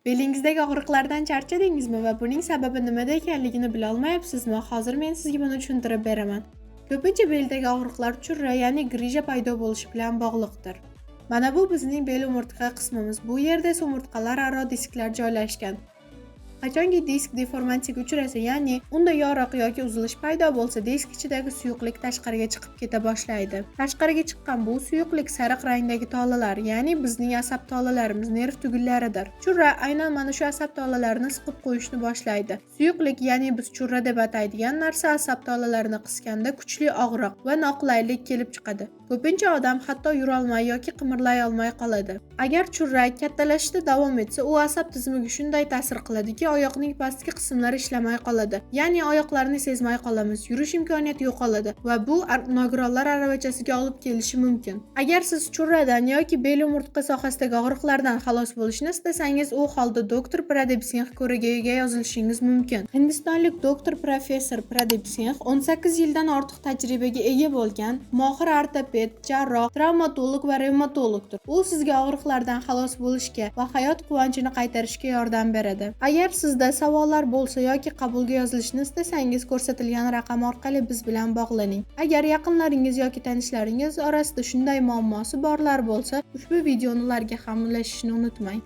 Belingizdagi og'riqlardan charchadingizmi va buning sababi nimada ekanligini bila olmayapsizmi? Hozir men sizga buni tushuntirib beraman. Ko'pincha beldagi og'riqlar churra, ya'ni grija paydo bo'lishi bilan bog'liqdir. Mana bu bizning bel umurtqa qismimiz. Bu yerda esa umurtqalararo disklar joylashgan. Qachonki disk deformatsiyaga uchrasa, ya'ni unda yoriq yoki uzilish paydo bo'lsa, disk ichidagi suyuqlik tashqariga chiqib keta boshlaydi. Tashqariga chiqqan bu suyuqlik sariq rangdagi tolalar, ya'ni bizning asab tolalarimiz, nerv tugunlaridir. Churra aynan mana shu asab tolalarini siqib qo'yishni boshlaydi. Suyuqlik, ya'ni biz churra deb ataydigan narsa asab tolalarini qisganda kuchli og'riq va noqulaylik kelib chiqadi. Ko'pincha odam hatto yurolmay yoki qimirlay olmay qoladi. Agar churra kattalashishda davom etsa, u asab tizimiga shunday ta'sir qiladiki, oyoqning pastki qismlari ishlamay qoladi. Ya'ni oyoqlarni sezmay qolamiz, yurish imkoniyati yo'qoladi va bu nogironlar aravachasiga olib kelishi mumkin. Agar siz churradan yoki bel umurtqa sohasidagi og'riqlardan xalos bo'lishni istasangiz, u holda doktor Pradip Singh ko'rigiga yozilishingiz mumkin. Hindistonlik doktor professor Pradip Singh 18 yildan ortiq tajribaga ega bo'lgan mohir ortoped, jarroh, travmatolog va revmatologdir. U sizga og'riqlardan xalos bo'lishga va hayot quvonchini qaytarishga yordam beradi. Agar sizda savollar bo'lsa yoki qabulga yozilishni istasangiz, ko'rsatilgan raqam orqali biz bilan bog'laning. Agar yaqinlaringiz yoki tanishlaringiz orasida shunday muammosi borlar bo'lsa, ushbu videoni ularga ham ulashishni unutmang.